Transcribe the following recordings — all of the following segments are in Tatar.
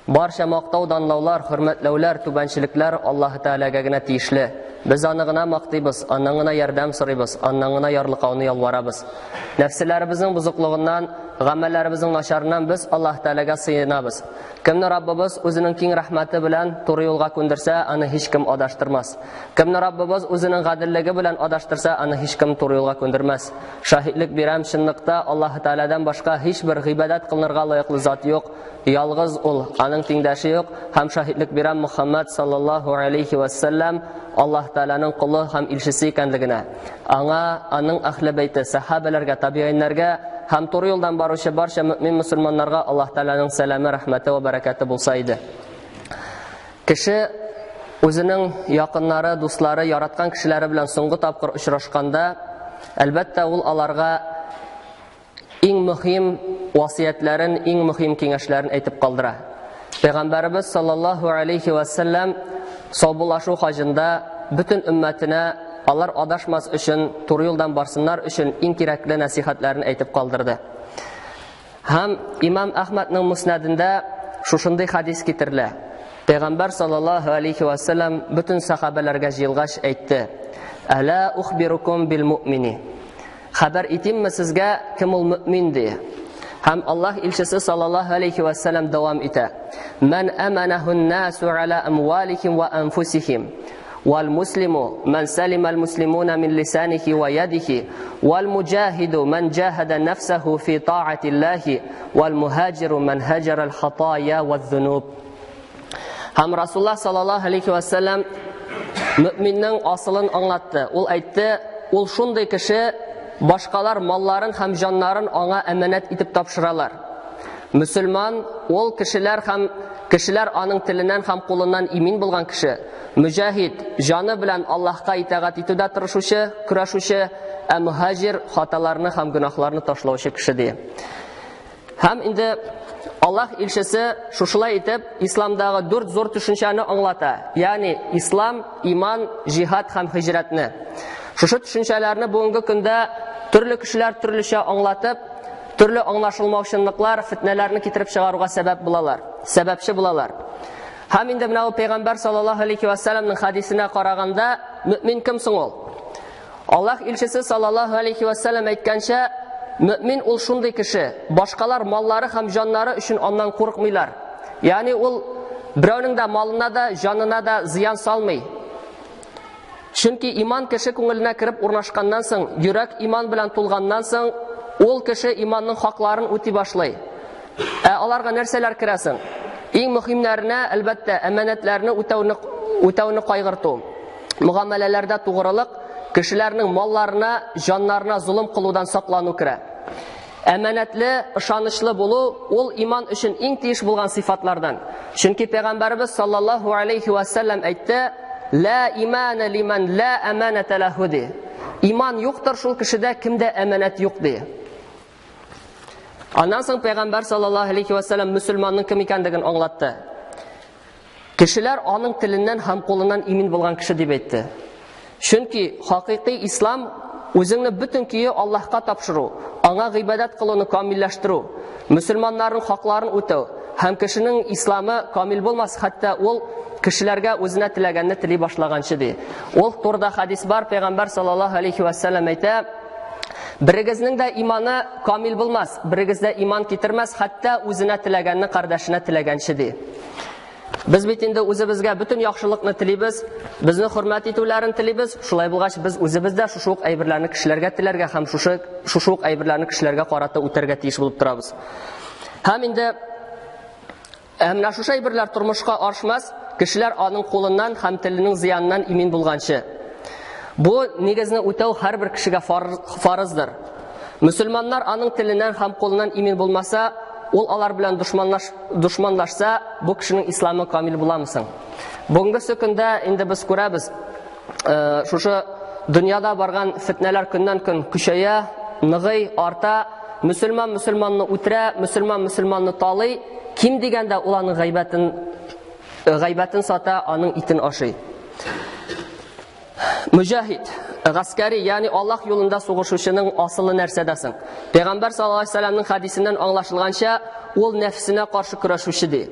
Барча мактау, данлаулар, хөрмәтләүләр, түбәнчелекләр Аллаһы Тәгаләгә генә тиешле. Без аны гына мактыйбыз, аннан гына ярдәм сорыйбыз, аннан гына ярлыкауны ялварабыз. Нәфселәребезнең бозыклыгыннан, гамәлләребезнең начарыннан без Аллаһ Тәгаләгә сыенабыз. Кемне Раббыбыз үзенең киң рәхмәте белән туры юлга күндерсә, аны һичкем адаштырмас. Кемне Раббыбыз үзенең гаделлеге белән адаштырса, аны һичкем туры юлга күндермәс. Шаһитлек бирәм, чынлыкта Аллаһ Тәгаләдән башка һичбер гыйбадәт кылынырга лаеклы зат юк. Ялгыз ул, аның тиңдәше юк, һәм шаһитлек бирәм Мухаммад саллаллаһу алейхи ва саллям Аллаһ Тәгаләнең колы һәм илчесе икәнлегенә. Аңа, аның әһле бәйте, сәхабәләргә, табигыйннәргә һәм туры юлдан баручы барча мөмин мөселманнарга Аллаһ Тәгаләнең сәламе, рәхмәте ва бәрәкәте булса иде. Кеше үзенең якыннары, дуслары, яраткан кешеләре белән соңгы тапкыр очрашканда, әлбәттә, ул аларга иң мөһим васыятьләрен, иң мөһим киңәшләрен әйтеп калдыра. Пәйгамбәребез саллаллаһу алейхи ва саллям саубуллашу хаҗында бөтен өммәтенә алар адашмас өчен, туры юлдан барсыннар өчен иң кирәкле нәсихәтләрен әйтеп калдырды. Һәм имам Әхмәднең муснадында шушындый хадис китерелә. Пәйгамбәр саллаллаһу алейхи ва саллям бөтен сахабәләргә җыелгач әйтте: "Әла ухбирукум бил муъмини?" Хәбәр итимме сезгә, кем ул мөмин ди? Һәм Аллаһ илчесе саллаллаһу алейхи ва саллям дәвам итә. Ман аманахун насу ала амвалихим ва анфусихим. Вал муслиму ман салима ал муслимуна мин лисанихи ва ядихи. Вал муджахиду ман джахада нафсаху фи таати Аллахи. Вал мухаджиру ман хаджара ал хатая ва зунуб. Һәм Расуллаһ саллаллаһу алейхи ва саллям мөминнең асылын аңлатты. Ул әйтте, ул шундый кеше, башкалар малларын һәм җаннарын аңа әманәт итеп тапшыралар. Мөселман ул кешеләр һәм кешеләр аның теленнән һәм кулыннан имин булган кеше. Мөҗаһид җаны белән Аллаһка итагать итүдә тырышучы, көрәшүче, ә мөһаҗир хаталарны һәм гөнаһларны ташлаучы кеше ди. Һәм инде Аллаһ илчесе шушылай итеп исламдагы дүрт зур төшенчәне аңлата. Ягъни ислам, иман, җихад һәм һиҗрәтне. Шушы төшенчәләрне бүгенге көндә төрле кешеләр төрлечә аңлатып, төрле аңлашылмаучанлыклар, фитнәләрне китереп чыгаруга сәбәп булалар, сәбәпче булалар. Һәм инде менә ул пәйгамбәр саллаллаһу алейхи ва салламның хадисенә караганда, мөмин кем соң ул? Аллаһ илчесе саллаллаһу алейхи ва саллям әйткәнчә, мөмин ул шундый кеше, башкалар маллары һәм җаннары өчен аннан курыкмыйлар. Ягъни ул берәүнең дә малына да, җанына да зыян салмый. Чөнки иман кеше күңеленә кереп урнашканнан соң, йөрәк иман белән тулганнан соң, ул кеше иманның хакларын үти башлый. Ә аларга нәрсәләр керә соң? Иң мөһимнәренә, әлбәттә, әманәтләрне үтәүне, үтәүне кайгырту. Мөгамәләләрдә тугрылык, кешеләрнең малларына, җаннарына золым кылудан саклану керә. Әманәтле, ышанычлы булу ул иман өчен иң тиеш булган сыйфатлардан. Чөнки пәйгамбәребез саллаллаһу алейхи ва саллям әйтте: "Ла имана лиман ла аманата лаху" ди. Иман юктыр шул кешедә, кемдә әманәт юк ди. Аннан соң пәйгамбәр саллаллаһу алейхи ва саллям мөселманның кем икәнлеген аңлатты. Кешеләр аның теленнән һәм кулыннан имин булган кеше дип әйтте. Чөнки хакыйкый ислам үзеңне бөтен көе Аллаһка тапшыру, аңа гыйбадәт кылуны камилләштерү, мөселманнарның хакларын үтәү һәм кешенең исламы камил булмас, хәтта ул кешеләргә үзенә теләгәнне тели башлаганчы ди. Ул турыда хадис бар, пәйгамбәр саллаллаһу алейхи ва саллям әйтә, Берегезнең дә иманы камил булмас, берегез дә иман китермәс, хәтта үзенә теләгәнне кардәшенә теләгәнче ди. Без бит инде үзебезгә бөтен яхшылыкны телибез, безне хөрмәт итүләрен телибез. Шулай булгач, без үзебез дә шушы ук әйберләрне кешеләргә теләргә һәм шушы шушы ук әйберләрне кешеләргә карата үтәргә тиеш булып торабыз. Һәм инде ә менә шушы әйберләр тормышка ашмас, кешеләр аның кулыннан һәм теленең зыяныннан имин булганчы. Бу нигезне үтәү һәрбер кешегә фарыздыр. Мөселманнар аның теленнән һәм кулыннан имин булмаса, ул алар белән дошманлаш, дошманлашса, бу кешенең исламы камил буламы соң? Бүгенге көндә инде без күрәбез, шушы дөньяда барган фитнәләр көннән-көн көчәя, ныгый, арта. Мөселман мөселманны үтерә, мөселман мөселманны талый. Ким дигәндә ул аның гайбәтен гайбәтен сата, аның итен ашый. Мөҗәһид, гаскәри, ягъни Аллаһ юлында сугышучының асылы нәрсәдә соң? Пәйгамбәр саллаллаһу алейһи вәсәлләмнең хәдисеннән аңлашылганча, ул нәфсенә каршы көрәшүче ди.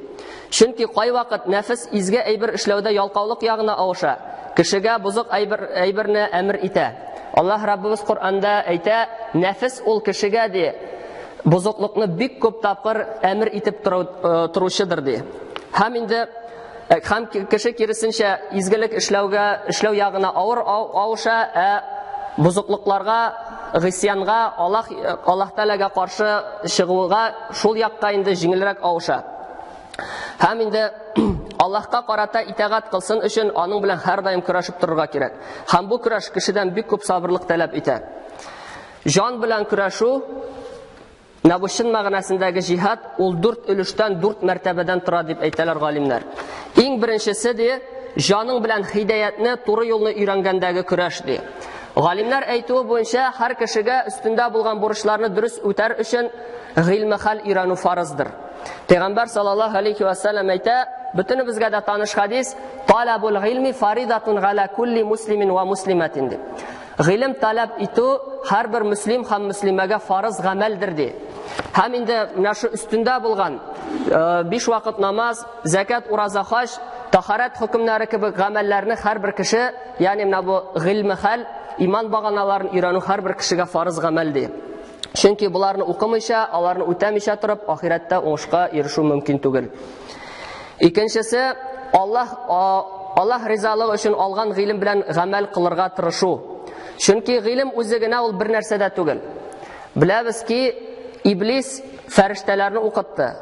Чөнки кайвакыт нәфес изге әйбер эшләүдә ялкаулык ягына авыша, кешегә бозык әйбер, әйберне әмер итә. Аллаһ Раббыбыз Коръәндә әйтә, нәфес ул кешегә ди, бозыклыкны бик күп тапкыр әмер итеп тору, э, торучыдыр ди. Һәм инде э, һәм кеше киресенчә изгелек эшләүгә эшләү ягына авыр авыша, ә бозыклыкларга, гыйсьянга, Аллаһ э, Аллаһ Тәгаләгә каршы чыгуга шул якка инде җиңелрәк авыша. Һәм инде Аллаһка карата итагать кылсын өчен аның белән һәрдаим көрәшеп торырга кирәк. Һәм бу көрәш кешедән бик күп сабырлык таләп итә. Җан белән көрәшү менә бу чын мәгънәсендәге җиһад ул дүрт өлештән, дүрт мәртәбәдән тора дип әйтәләр галимнәр. Иң беренчесе ди, җаның белән һидаятне, туры юлны өйрәнгәндәге көрәш ди. Галимнәр әйтүе буенча, һәр кешегә өстендә булган бурычларны дөрес үтәр өчен гыйльме хәл өйрәнү фарыздыр. Пәйгамбәр саллаллаһу алейхи ва саллям әйтә, бөтенебезгә дә таныш хадис, талабул гыйльми фаридатун гала кулли муслимин ва муслиматин дип. Гыйлем таләп итү һәрбер мөслим һәм мөслимәгә фарыз гамәлдер ди. Һәм инде менә шу өстендә булган э, биш вакыт намаз, зәкят, ураза, хаҗ, тахарәт хөкемнәре кебек гамәлләрне һәрбер кеше, ягъни менә бу гыйльме хәл, иман баганаларын өйрәнү һәрбер кешегә фарыз гамәл ди. Чөнки боларны укымыйча, аларны үтәмичә торып, ахирәттә уңышка ирешү мөмкин түгел. Икенчесе, Аллаһ Аллаһ ризалыгы өчен алган гыйлем белән гамәл кылырга тырышу. Чөнки гыйлем үзе генә ул бер нәрсә дә түгел. Беләбез ки, иблис фәрештәләрне укытты.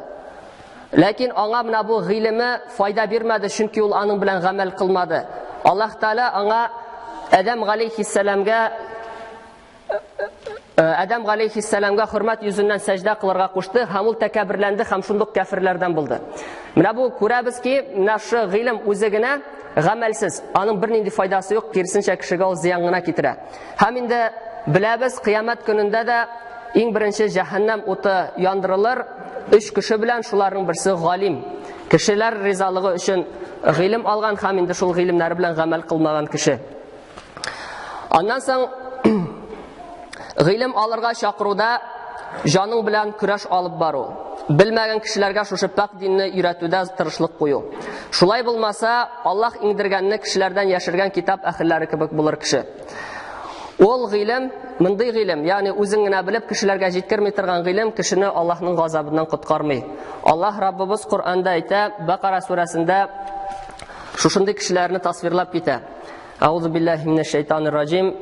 Ләкин аңа менә бу гыйлеме файда бирмәде, чөнки ул аның белән гамәл кылмады. Аллаһ Тәгалә аңа Адәм галәйһиссәламгә Адәм галәйһиссәламгә хөрмәт йөзеннән сәҗдә кылырга кушты һәм ул тәкәбберләнде һәм шундук кәферләрдән булды. Менә бу күрәбез ки, менә шу гыйлем үзе генә гамәлсез, аның бернинди файдасы юк, киресенчә кешегә ул зыян гына китерә. Һәм инде беләбез, кыямәт көнендә дә иң беренче җәһәннәм уты яндырылыр өч кеше белән, шуларның берсе галим. Кешеләр ризалыгы өчен гыйлем алган һәм инде шул гыйлемнәре белән гамәл кылмаган кеше. Аннан соң гыйлем алырга чакыруда җаның белән көрәш алып бару. Белмәгән кешеләргә шушы пакь динне өйрәтүдә тырышлык кую. Шулай булмаса, Аллаһ иңдергәнне кешеләрдән яшергән китап әһелләре кебек булыр кеше. Ул гыйлем, мондый гыйлем, ягъни үзең генә белеп кешеләргә җиткерми торган гыйлем кешене Аллаһның газабыннан коткармый. Аллаһ Раббыбыз Коръәндә әйтә, Бакара сүрәсендә шушындый кешеләрне тасвирлап китә. Аузу биллахи минәш шайтанир раҗим.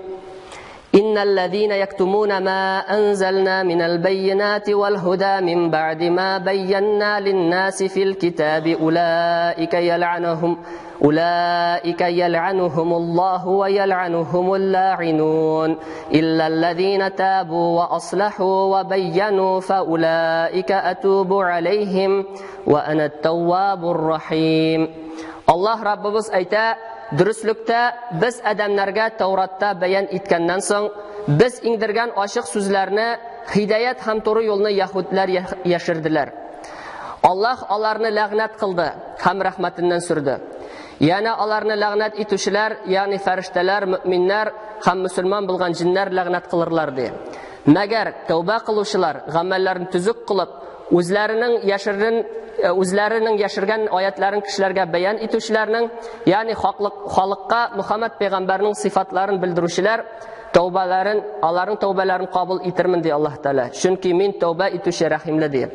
Инналлазина яктумуна ма анзална минал байинати вал худа мин баъди ма байянна линнаси фил китаби улаика ял'анухум улаика ял'анухумуллаху ва ял'анухумул ла'инун илля аллазина табу ва аслаху ва байяну фа улаика атубу алейхим ва ана таввабур рахим. Аллаһ Раббыбыз әйтә, Дөреслектә, без адәмнәргә Тәүратта бәян иткәннән соң, без иңдергән ачык сүзләрне, һидаять һәм туры юлны яһүдләр яшерделәр. Аллаһ аларны ләгънәт кылды һәм рәхмәтеннән сөрде. Янә аларны ләгънәт итүчеләр, ягъни фәрештәләр, мөэминнәр һәм мөселман булган җиннәр ләгънәт кылырлар, ди. Мәгәр тәүбә кылучылар, гамәлләрен төзек кылып, Үзләренең яшерен э, үзләренең яшергән аятларын кешеләргә бәян итүчеләрнең, ягъни хаклык халыкка Мөхәммәд пәйгамбәрнең сыйфатларын белдерүчеләр тәүбәләрен, аларның тәүбәләрен кабул итермен ди Аллаһ Тәгалә. Чөнки мин тәүбә итүче рәхимле ди.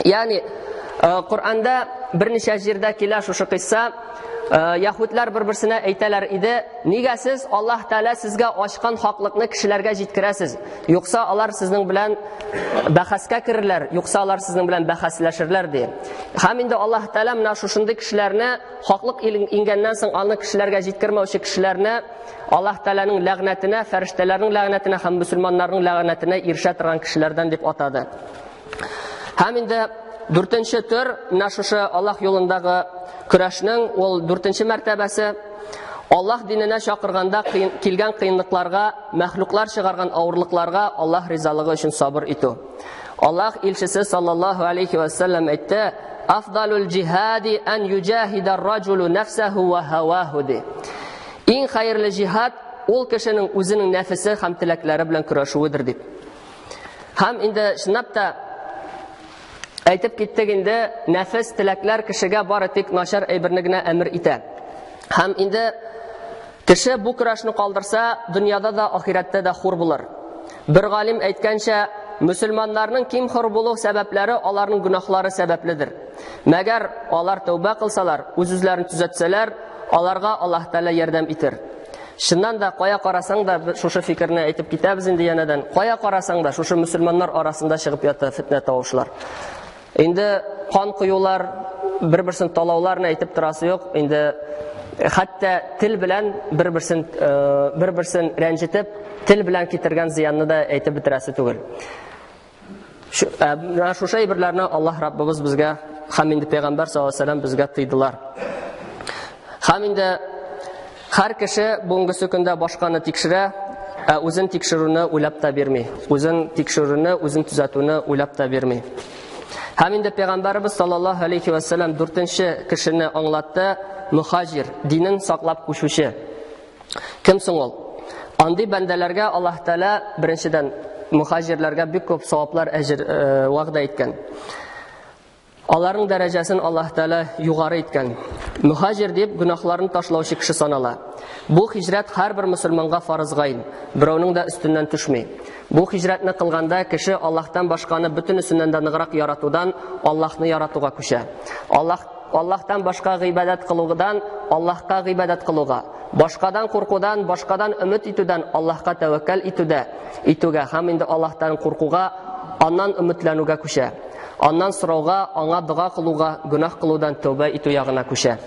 Ягъни э, Коръәндә берничә җирдә килә шушы кыйсса. Э, яһүдләр бер-берсенә әйтәләр иде, нигә сез Аллаһ Тәгалә сезгә ачкан хаклыкны кешеләргә җиткерәсез? Юкса алар сезнең белән бәхәскә керерләр, юкса алар сезнең белән бәхәсләшерләр ди. Һәм инде Аллаһ Тәгалә менә шушындый кешеләрне хаклык иңгәннән соң аны кешеләргә җиткермәүче кешеләрне Аллаһ Тәгаләнең ләгънәтенә, фәрештәләрнең ләгънәтенә һәм мөселманнарның ләгънәтенә ирешә торган кешеләрдән дип атады. Һәм инде дүртенче төр, менә шушы Аллаһ юлындагы көрәшнең ул дүртенче мәртәбәсе, Аллаһ диненә чакырганда кыен, килгән кыенлыкларга, мәхлуклар чыгарган авырлыкларга Аллаһ ризалыгы өчен сабыр итү. Аллаһ илчесе саллаллаһу алейхи ва саллям әйтте: "Афдалул җиһади ан юҗаһида ар-раҗулу нафсаһу ва һаваһу" ди. Иң хәерле җиһад ул кешенең үзенең нәфесе һәм теләкләре белән көрәшүедер дип. Һәм инде чынлап та Әйтеп киттек инде, нәфес, теләкләр кешегә бары тик начар әйберне генә әмер итә. Һәм инде кеше бу көрәшне калдырса, дөньяда да, ахирәттә дә хур булыр. Бер галим әйткәнчә, мөселманнарның ким-хур булу сәбәпләре аларның гөнаһлары сәбәпледер. Мәгәр алар тәүбә кылсалар, үз-үзләрен төзәтсәләр, аларга Аллаһ Тәгалә ярдәм итер. Чыннан да, кая карасаң да, шушы фикерне әйтеп китәбез инде янәдән. Кая карасаң да, шушы мөселманнар арасында чыгып ята фетнә тавышлар. Инде кан коюлар, бер-берсен талауларны әйтеп торасы юк. Инде хәтта тел белән бер-берсен э, бер-берсен рәнҗетеп, тел белән китергән зыянны да әйтеп бетерәсе түгел. Менә шушы әйберләрне Аллаһ Раббыбыз безгә һәм инде Пәйгамбәр саллаллаһу алейһи вәсәлләм безгә тыйдылар. Һәм инде һәр кеше бүгенгесе көндә башканы тикшерә, ә үзен тикшерүне уйлап та бирми. Үзен тикшерүне, үзен төзәтүне уйлап та бирми. Һәм инде Пәйгамбәребез саллаллаһу алейхи вәсәлләм дүртенче кешене аңлатты, мөхаҗир, динен саклап күчүче. Кем соң ул? Андый бәндәләргә Аллаһ Тәгалә беренчедән мөхаҗирләргә бик күп саваплар әҗер э, вәгъдә иткән. Аларның дәрәҗәсен Аллаһ Тәгалә югары иткән. Мөхаҗир дип гөнаһларын ташлаучы кеше санала. Бу хиҗрәт һәрбер мөселманга фарыз гайн, берәүнең дә өстеннән төшми. Бу хиҗрәтне кылганда кеше Аллаһтан башканы бөтенесеннән дә ныграк яратудан Аллаһны яратуга күчә. Аллаһ Аллаһтан башка гыйбадәт кылудан Аллаһка гыйбадәт кылуга, башкадан куркудан, башкадан өмет итүдән Аллаһка тәвәккәл итүдә, итүгә һәм инде Аллаһтан куркуга, аннан өметләнүгә күчә. Аннан сорауга, аңа дога кылуга, гөнаһ кылудан тәүбә итү ягына күчә.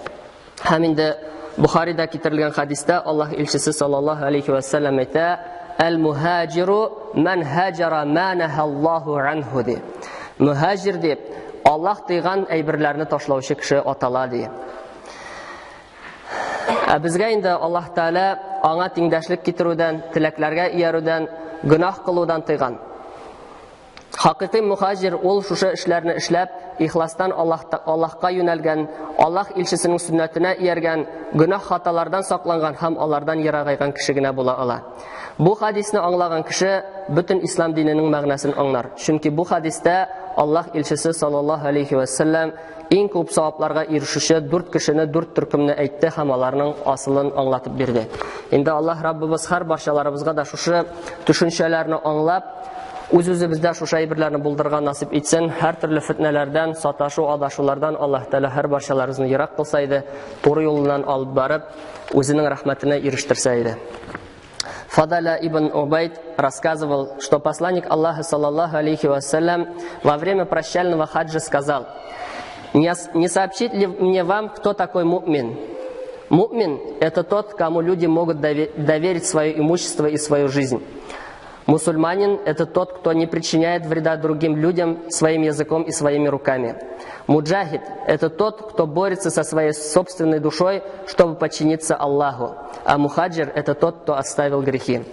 Һәм инде Бухарида китерелгән хәдистә Аллаһ илчесе саллаллаһу алейхи ва саллям әйтә: "Әл-мухаҗиру ман хаҗара ма нахаллаху анху" ди. Мухаҗир дип Аллаһ тыйган әйберләрне ташлаучы кеше атала ди. Ә безгә инде Аллаһ Тәгалә аңа тиңдәшлек китерүдән, теләкләргә иярүдән, гөнаһ кылудан тыйган. Хакыйкый мухаҗир ул шушы эшләрне эшләп, ихластан Аллаһ Аллаһка юнәлгән, Аллаһ илчесенең сөннәтенә ияргән, гөнаһ хаталардан сакланган һәм алардан ерагайган кеше генә була ала. Бу хадисне аңлаган кеше бөтен ислам диненең мәгънәсен аңлар. Чөнки бу хадистә Аллаһ илчесе саллаллаһу алейхи ва саллям иң күп савапларга ирешүче дүрт кешене, дүрт төркемне әйтте һәм аларның асылын аңлатып бирде. Инде Аллаһ Раббыбыз һәр барчаларыбызга да шушы төшенчәләрне аңлап, үз-үзебездә шушы әйберләрне булдырырга насыйп итсен. Һәр төрле фетнәләрдән, саташу, адашулардан Аллаһ Тәгалә һәр барчаларыбызны ерак кылса иде, туры юлыннан алып барып, үзенең рәхмәтенә ирештерсә иде. Фадаля ибн Убайд рассказывал, что посланник Аллаха, саллаллаху алейхи вассалям, во время прощального хаджа сказал: «Не сообщить ли мне вам, кто такой мумин? Мумин – это тот, кому люди могут доверить свое имущество и свою жизнь. Мусульманин – это тот, кто не причиняет вреда другим людям своим языком и своими руками. Муджахид – это тот, кто борется со своей собственной душой, чтобы подчиниться Аллаху. А мухаджир – это тот, кто оставил грехи».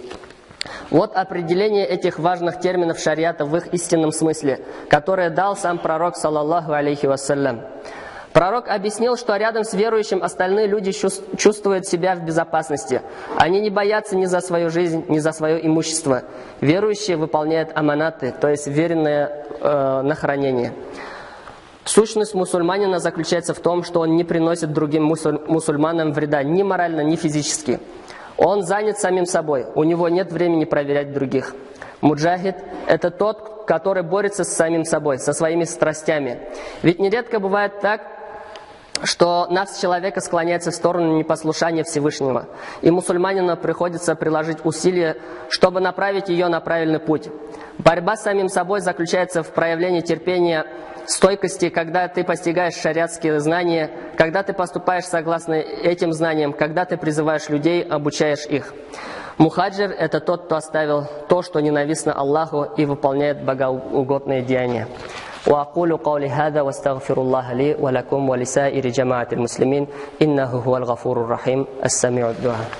Вот определение этих важных терминов шариата в их истинном смысле, которое дал сам пророк, саллаллаху алейхи вассалям. Пророк объяснил, что рядом с верующим остальные люди чувствуют себя в безопасности. Они не боятся ни за свою жизнь, ни за свое имущество. Верующие выполняют аманаты, то есть веренные на хранение. Сущность мусульманина заключается в том, что он не приносит другим мусульманам вреда ни морально, ни физически. Он занят самим собой, у него нет времени проверять других. Муджахид – это тот, который борется с самим собой, со своими страстями. Ведь нередко бывает так, что нафс человека склоняется в сторону непослушания Всевышнего. И мусульманину приходится приложить усилия, чтобы направить ее на правильный путь. Борьба с самим собой заключается в проявлении терпения, стойкости, когда ты постигаешь шариатские знания, когда ты поступаешь согласно этим знаниям, когда ты призываешь людей, обучаешь их. Мухаджир – это тот, кто оставил то, что ненавистно Аллаху, и выполняет богоугодные деяния. وأقول قولي هذا واستغفر الله لي ولكم ولسائر جماعة المسلمين إنه هو الغفور الرحيم السميع الدعاء.